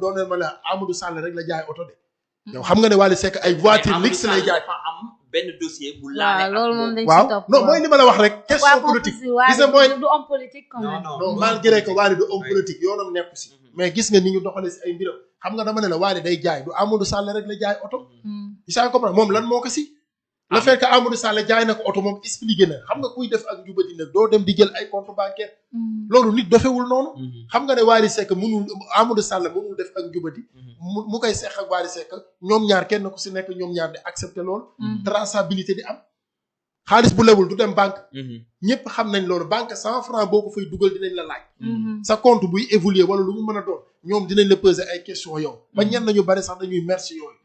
dooneel ma la Amadou Sall rek la jaay oto de yow xam nga ne Wally Seck ay voiture luxe lay jaay dafa am benn dossier bu laale loolu moom dañ ci waaw topp non mooy li ma la wax rek question politique gis nga mooy du homme politique quand même non malgré que Wally du homme politique yoonam nekku si mais gis nga ni ñu doxalee si ay mbiram xam nga dama ne la Wally day jaay du Amadou Sall rek la jaay oto isa comprendre moom lan moo ko si le fait que Amadou Sall jaay na ko oto moom expliqué na xam nga kuy def ak njubati nag doo dem di jël ay compte bancaire loolu nit dofewul noonu xam nga ne Wally Seck mënul Amadou Sall mënul def ak njubati mu koy seq ak Wally Seck ñoom ñaar kenn ku si nekk ñoom ñaar di accepter loolu traçabilité di am xaalis bu lewul du dem banque ñëpp xam nañ loolu banque 100 francs boo ko fay dugal dinañ la laaj sa compte buy évoluer wala lu mu mën a doon ñoom dinañ la poser ay question yow ba ñenn nañu bari sax dañuy merci yooyu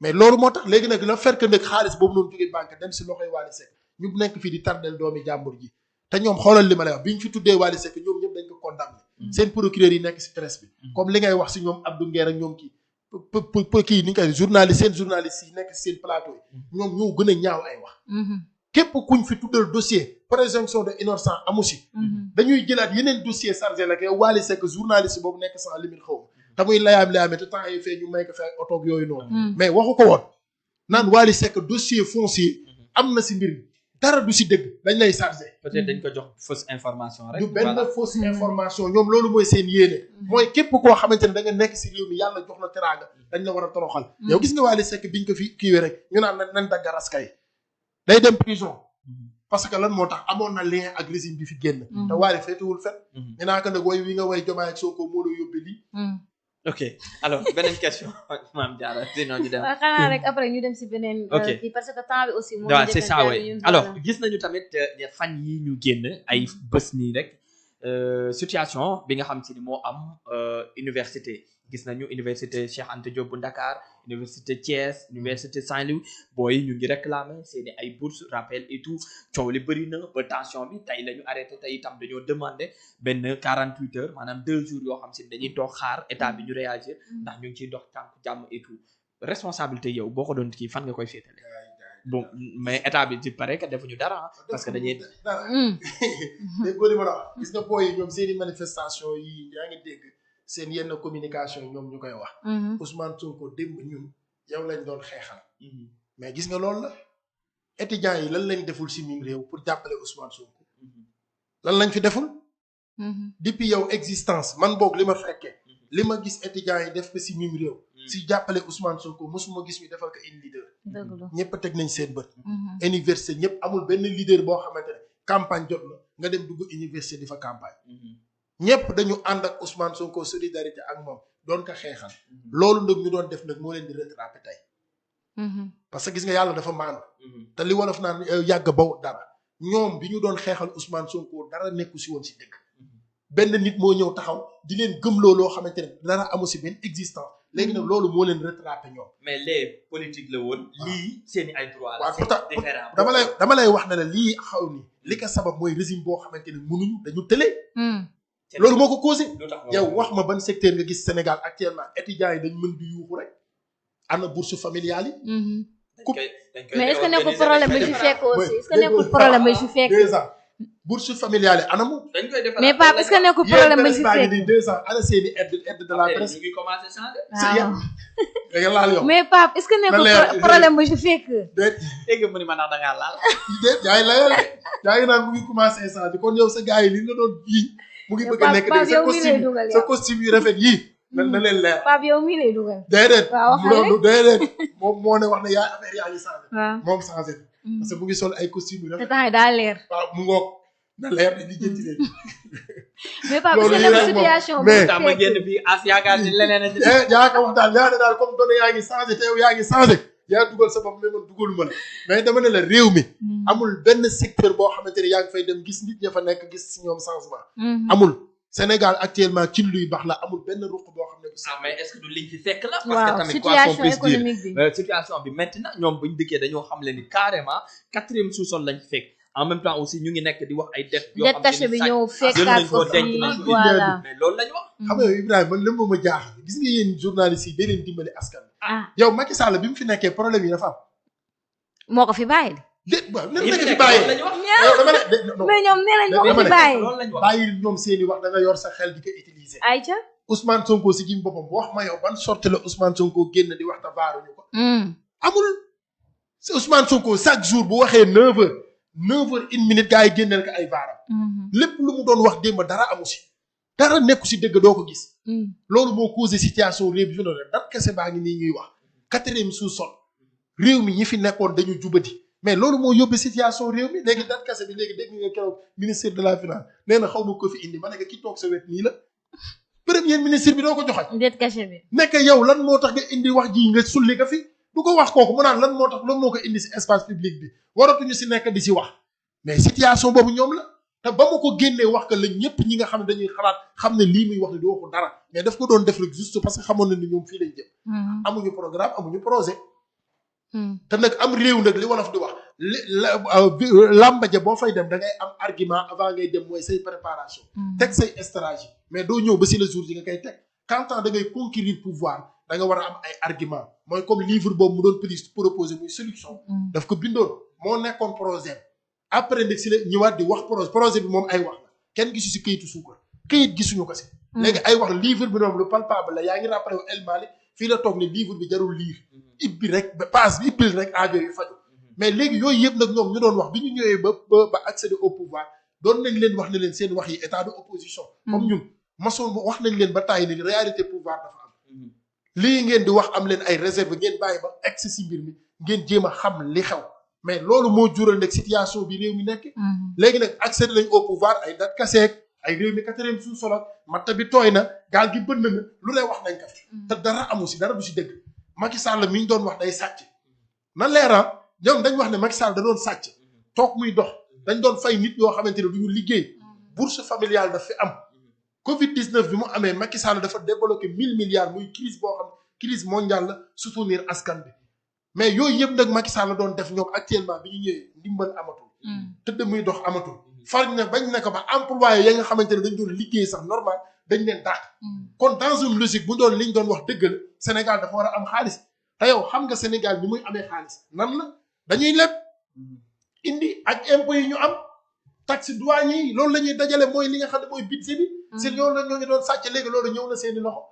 mais loolu moo tax léegi nag la fekk nag xaalis boobu noonu jógee banque dem si loxoy Wally Seck ñu nekk fii di tardel doomi jàmbur ji te ñoom xoolal li ma lay wax bi ñu fi tuddee Wally Seck ñoom ñëpp dañ ko condamné seen procureur yi nekk si presse bi comme li ngay wax si ñoom Abdou Nguer ak ñoom kii ni nga koy journaliste yi nekk si seen plateau yi ñoom ñoo gën a ñaaw ay wax képp kuñ fi tuddal dossier présomption de innocence amu si dañuy jëlaat yeneen dossier chargé la ke Wally Seck journaliste boobu nekk sans limite xaw ma te muy layaam-layaame te temps yi fee ñu may ko fee otoog yooyu noonu mais waxu ko woon naan Wally Seck dossier foncier am na si mbir mi dara du si dëgg dañ lay chargé peut-être dañ ko jox fausse information rek du benn fausse information ñoom loolu mooy seen yéene mooy képp koo xamante ne da nga nekk si réew mi yàlla jox la teraanga dañ la war a toroxal yow gis nga Wally Seck biñ ko fi kiiwee rek ñu naan nañ dagga raskay day dem prison parce que lan moo tax amoon na lien ak régime bi fi génn te Wally féetewul fet ñu naa ko nag woy wi nga woy Diomaye ak Sonko moo la yóbbe lii ok alors beneen question maam Diarra sinon ñu dem waaw xanaa rek après ñu dem si beneen kii parce que temps bi aussi moo waaw c'est ça oui alors gis nañu tamit fan yi ñu génn ay bés nii rek situation bi nga xam si ni moo am université gis nañu université Cheikh Anta Diop bu Dakar université Thiès université Saint-Louis booy ñu ngi réclamer seeni ay bourse rappel et tout coow li bëri na ba tension bi tey la ñu arrêté tey itam dañoo demander benn 48 heures maanaam 2 jours yoo xam si dañuy toog xaar état bi ñu réagir ndax ñu ngi ciy dox tànk jàmm et tout responsabilité yow boo ko doon kii fan nga koy féetale bon mais état bi di pare que defuñu dara parce que dañuy dégg li ma la wax gis nga booy ñoom seeni manifestation yi yaa ngi dégg seen yenn communication yi ñoom ñu koy wax Ousmane Sonko démb ñun yow lañ doon xeexal mais gis nga loolu la étudiants yi lan lañ deful si mim réew pour jàppale Ousmane Sonko lan lañ fi deful depuis yow existence man boog li ma fekkee li ma gis étudiants yi def ko si mim réew si jàppale Ousmane Sonko mosuma gis ñu defal ko une leader ñëpp teg nañ seen bët université ñëpp amul benn leader boo xamante ne campagne jot na nga dem dugg université di fa campagne ñëpp dañu ànd ak Ousmane Sonko solidarité ak moom doon ko xeexal loolu nag ñu doon def nag moo leen di rattrapé tey parce que gis nga yàlla dafa maandu te li wolof naan yàgg baw dara ñoom bi ñu doon xeexal Ousmane Sonko dara nekku si woon si dëgg benn nit moo ñëw taxaw di leen gëmloo loo xamante ne dara amu si benn existence léegi nag loolu moo leen rattrapé ñoom mais les politique la woon lii seeni ay droit la waaw dama lay wax ne la lii xaw ni li ko sabab mooy régime boo xamante ne mënuñu dañu tële loolu moo ko causé yow wax ma ban secteur nga gis Sénégal actuellement étudiants yi dañ mën di yuuxu rek ana bourse familiale yi mais est-ce que nekkul problème bi fi fekk aussi est-ce que nekkul problème bi fi fekk 2 ans bourse familiale yi anamu mais Pape est-ce que nekkul problème bi fi fekk yéen 2 ans ana seeni aide de la presse ngi commencé changer laal yow mais Pape est-ce que nekkul problème bi fi fekk dégg mu ni ma ndax da ngaa laal yaa ngi layal yaa ngi naan mu ngi commencé changer kon yow sa gars yi li nga doon jiiñ mu ngi bëgg a nekk sa costume yu rafet yii na leen leer Pape yow mii lay dugal déedéet loolu déedéet moom moo ne wax ne yaa affaire yaa ngi changé moom changé parce que mu ngi sol ay costume yu rafet te tax daa leer waaw mu ngoog na leer di jënti leen mais Pape est-ce que nekk situation mais ma génn fii as yaakaar ni leneen yaa ko wax daal yaa ne daal comme donné yaa ngi changé te yow yaa ngi changé yaa dugal sa bopp mais man dugaluma la mais dama ne la réew mi amul benn secteur boo xamante ne yaa ngi fay dem gis nit ña fa nekk gis si ñoom changement amul Sénégal actuellement ci luy baax la amul benn ruq boo xam ne bu mais est-ce que du liñ fi fekk la parce que tamit quoi qu'on puisse dire situation bi métti na ñoom buñ dikkee dañoo xam leen ni carrément 4e sous-sol lañ fekk en même temps aussi ñu ngi nekk di wax ay dettes yoo xam ne bi ñëw fekkaat ko fii voilà mais loolu lañu wax xam nga Ibrahima man lépp ma jaaxal gis nga yéen journalistes yi da leen dimbali askan yow Macky Sall bi mu fi nekkee problème yi dafa am moo ko fi bàyyi déet waaw nan la fi bàyyee mais ñoom nee nañ moo ko fi bàyyi bàyyi ñoom seeni wax da nga yor sa xel di ko utiliser ayca Ousmane Sonko si jëm boppam wax ma yow ban sorte la Ousmane Sonko génn di wax ta vaaruñu ko. amul si Ousmane Sonko chaque jour bu waxee 9h 9h01 gars yi génneel ko ay vaaram. lépp lu mu doon wax démb dara amu si. dara nekku si dëgg doo ko gis. loolu moo causé situation réew bi fi noonu dat kese baa ngi nii ñuy wax 4e sous-sol réew mi ñi fi nekkoon dañu jubati mais loolu moo yóbbee situation réew mi léegi dat kese bi léegi dégg nga keroog ministre de la finance nee na xaw ma ko fi indi ma ne ki toog sa wet nii la premier ministre bi doo ko joxañ det kese bi nekk yow lan moo tax nga indi wax ji nga sulli ka fi du ko wax kooku mu naan lan moo tax lan moo ko indi si espace public bi waratuñu si nekk di si wax mais situation boobu ñoom la te ba ma ko génnee wax que la ñëpp ñi nga xam ne dañuy xalaat xam ne lii muy wax ne di waxu dara mais daf ko doon def rek juste parce que xamoon na ni ñoom fii lañ jëm. amuñu programme amuñu projet. te nag am réew nag li wolof di wax làmbaja boo fay dem da ngay am argument avant ngay dem mooy say préparation. teg say stratégie mais doo ñëw ba si le jour ji nga koy teg quand da ngay conquérir pouvoir da nga war a am ay argument mooy comme livre boobu mu doon proposé muy solution. daf ko bindoon moo nekkoon projet. après nag si la ñëwaat di wax projet bi moom ay wax la kenn gisu si këyitu suukar këyit gisuñu ko si. léegi ay wax livre bi noonu lu palpable la yaa ngi rappelé wu El Malick fii la toog ne livre bi jarul lire ibbi rek ba passe bi ibbil rek aajo yu faju mais léegi yooyu yëpp nag ñoom ñu doon wax bi ñu ñëwee ba accéder au pouvoir doon nañ leen wax ne leen seen wax yi état de opposition. comme ñun maçon wax nañ leen ba tàyyi ne réalité pouvoir dafa am. lii ngeen di wax am leen ay réserve ngeen bàyyi ba egsi si mbir mi ngeen jéem a xam li xew. mais loolu moo jural nag situation bi réew mi nekk. léegi nag accédé nañ au pouvoir ay dat kaseeg ay réew mi 4e sous-sol matta bi tooy na gaal gi bënn na lu lay wax nañ ko fi. te dara amu si dara du si dëgg. Macky Sall mi ñu doon wax day sàcc. na leera ñoom dañ wax ne Macky Sall da doon sàcc. toog muy dox dañ doon fay nit yoo xamante ne du ñu liggéey. bourse familiale daf fi am. Covid 19 bi mu amee Macky Sall dafa débloqué 1000 milliards muy crise boo xam crise mondiale la soutenir askan bi. mais yooyu yëpp nag Macky Sall la doon def ñoom actuellement bi ñu ñëwee ndimbal amatul. tëdd muy dox amatul. far ne bañ ne ko ba employé ya nga xamante ne dañ doon liggéey sax normal dañ leen dàq. kon dans une logique bu doon liñ doon wax dëgg la Sénégal dafa war a am xaalis te yow xam nga Sénégal bi muy amee xaalis nan la dañuy leb indi ak impôts yi ñu am taxe douane yi loolu la ñuy dajale mooy li nga xam ne mooy budget bi. si loolu la ñoo ngi doon sàcc léegi loolu ñëw na seeni loxo.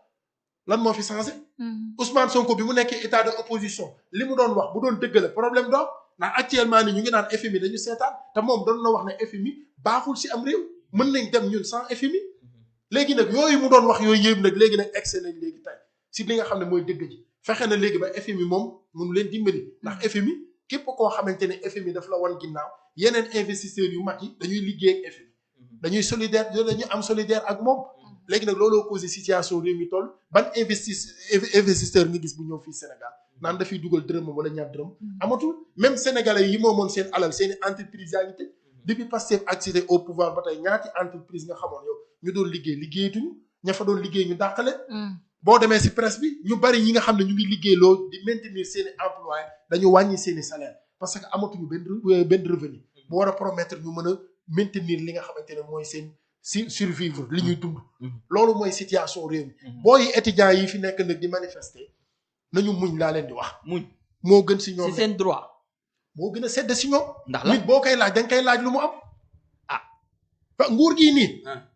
lan moo fi changé. Ousmane Sonko bi mu nekkee état de opposition li mu doon wax bu doon dëgg la problème doom ndax actuellement ni ñu ngi naan FMI dañu seetaan te moom doon na wax ne FMI baaxul si am réew mën nañ dem ñun sans FMI. léegi nag yooyu mu doon wax yooyu yëpp nag léegi nag excès nañ léegi tey si li nga xam ne mooy dëgg ji fexe na léegi ba FMI moom mënu leen dimbali ndax FMI képp koo xamante ne FMI daf la wan ginnaaw yeneen investisseurs yu mag yi dañuy liggéey ak FMI dañuy solidaire dañuy am solidaire ak moom. léegi nag looloo causé situation réew mi toll ban investisseur nga gis bu ñëw fii Sénégal naan dafay dugal dërëm wala ñaar dërëm amatul même sénégalais yi moomoon seen alal seen i entreprise yaa ngi tëj depuis Pastef accédé au pouvoir ba tey ñaati entreprise nga xamoon yow ñu doon liggéeyatuñu ña fa doon liggéey ñu dàqale boo demee si presse bi ñu bari ñi nga xam ne ñu ngi liggéeyloo di maintenir seen i employé dañu wàññi seen i salaire parce que amatuñu benn revenu bu war a promettre ñu mën a maintenir li nga xamante ne mooy seen survivre li ñuy dund. loolu mooy situation réew mi. booy étudiants yi fi nekk nag di manifester nañu muñ laa leen di wax. muñ moo gën si ñoom si seen droit. moo gën a sedd si ñoom. ndax la nit boo koy laaj da nga koy laaj lu mu am. nguur gii nii.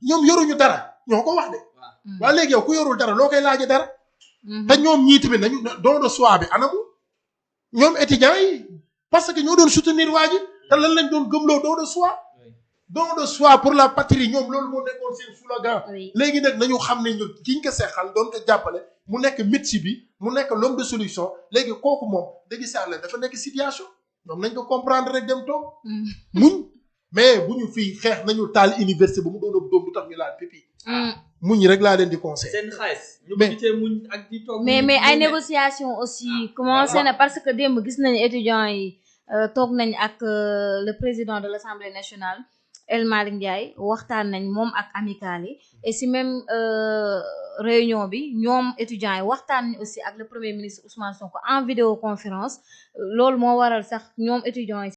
ñoom yoruñu dara ñoo ko wax de. waa léegi yow ku yorul dara loo koy laajee dara. te ñoom ñii tamit nañu don de soi bi anamu. ñoom étudiants yi parce que ñoo doon soutenir waa ji te lan lañ doon gëmloo don de soi. don de soi pour la patrie ñoom loolu moo nekkoon seen slogan. léegi nag nañu xam ne ñu kiñ ko seexal doon ko jàppale mu nekk médecin bi mu nekk l'homme de solution léegi kooku moom dëgg saa la dafa nekk situation ñoom nañ ko comprendre rek dem toog. muñ mais bu ñu fii xeex nañu taal université ba mu doon doom du tax ñu laal pipi. muñ rek laa leen di conseil. seen xaalis ñu bëgg cee muñ ak di toog. mais ay négociations aussi commencé na parce que démb gis nañu étudiants yi toog nañ ak le président de l'Assemblée nationale. El Malick Ndiaye waxtaan nañ moom ak amicale yi et si même réunion bi ñoom étudiants yi waxtaan nañ aussi ak le premier ministre Ousmane Sonko en vidéoconférence loolu moo waral sax ñoom étudiants yi